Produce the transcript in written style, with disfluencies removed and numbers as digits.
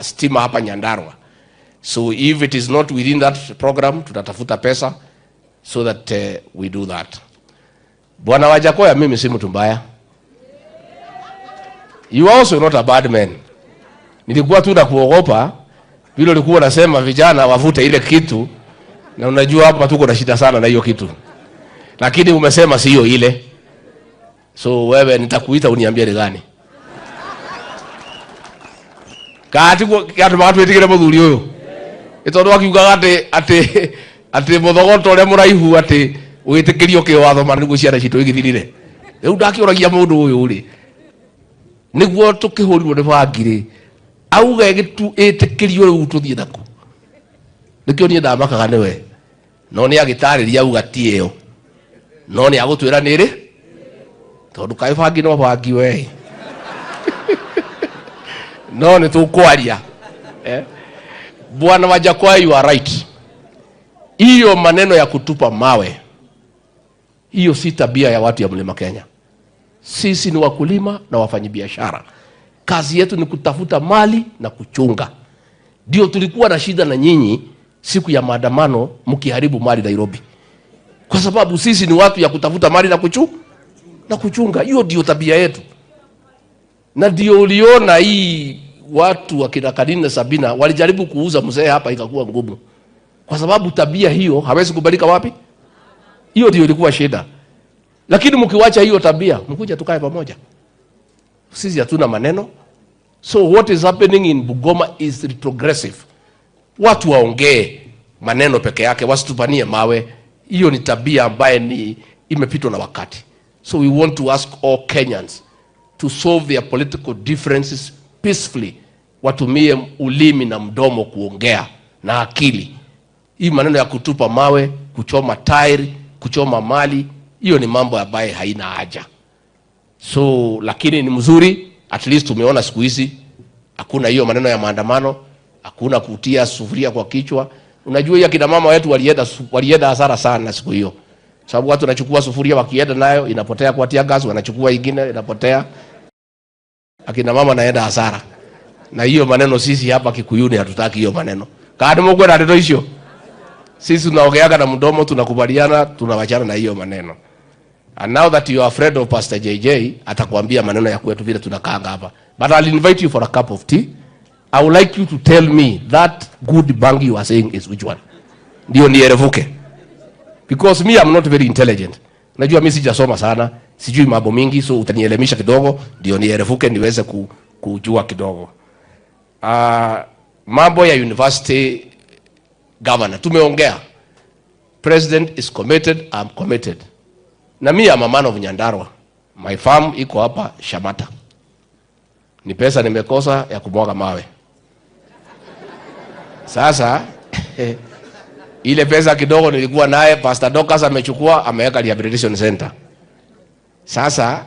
Stima hapa Nyandarua. So if it is not within that program, tutatafuta pesa so that we do that. Bwana Wajackoyah, mimi si mtu mbaya. You are also not a bad man. Nilikuwa tu nakuogopa vile ulikuwa unasema vijana wavute ile kitu, na unajua hapa tuko na shida sana na hiyo kitu, lakini umesema sio ile. So wewe nitakuita uniambie ni gani. Kati andu magatwitigire muthuri uyu ni tondu akiugaga ati muthogoto uria muraihu ati witikirio kiwatho ma niguo ciana citu igithirire. Riu ndakiuragia mundu uyu ri, niguo tukihurirwo ni bangi ri, auge gitu itikirio riu tuthie naku? Nikio nie ndamakaga niwe, no ni agitariria auga ti iyo, no ni agutwira ni ri, tondu kaĩ bangi no bangi we, no nĩ tũkwaria, eh? Bwana Wajackoyah, you are right. Hiyo maneno ya kutupa mawe, hiyo si tabia ya watu ya Mlima Kenya. Sisi ni wakulima na wafanyabiashara. Kazi yetu ni kutafuta mali na kuchunga. Ndio tulikuwa na shida na nyinyi siku ya maandamano, mkiharibu mali Nairobi, kwa sababu sisi ni watu ya kutafuta mali na kuchunga. Hiyo ndio tabia yetu, na ndio uliona hii watu wakina Kanini na Sabina walijaribu kuuza mzee hapa, ikakuwa ngumu, kwa sababu tabia hiyo hawezi kubalika wapi. Hiyo ndio ilikuwa shida, lakini mkiwacha hiyo tabia, mkuja tukae pamoja. Sisi hatuna maneno. So what is happening in Bungoma is retrogressive. Watu waongee maneno peke yake, wasitupanie mawe. Hiyo ni tabia ambaye ni imepitwa na wakati. So we want to ask all Kenyans to solve their political differences peacefully. Watumie ulimi na mdomo kuongea na akili. Hii maneno ya kutupa mawe, kuchoma tairi, kuchoma mali, hiyo ni mambo ambayo haina haja. So lakini ni mzuri, at least tumeona siku hizi hakuna hiyo maneno ya maandamano, hakuna kutia sufuria kwa kichwa. Unajua hiyo kina mama wetu walienda hasara sana siku hiyo, sababu watu wanachukua sufuria, wakienda nayo inapotea kwa tear gas, wanachukua ingine inapotea, akina mama naenda hasara. Na hiyo maneno sisi hapa Kikuyuni hatutaki hiyo maneno. Kadi mukwenda ndeto icio, sisi tunaongeaga na mdomo, tunakubaliana, tunawachana na hiyo maneno. And now that you are afraid of Pastor JJ, atakwambia maneno ya kwetu vile tunakaanga hapa. But I'll invite you for a cup of tea. I would like you to tell me that good bangi you are saying is which one. Ndio nierevuke. Because me, I'm not very intelligent. Najua mimi sijasoma sana, sijui mambo mingi, so utanielemisha kidogo ndio nierevuke niweze kujua kidogo. Mambo ya university governor tumeongea. President is committed, I'm committed. Na mi am a man of Nyandarua. My farm iko hapa Shamata. Ni pesa nimekosa ya kumwaga mawe. Sasa ile pesa kidogo nilikuwa naye, Pastor Dorcas amechukua, ameweka rehabilitation center. Sasa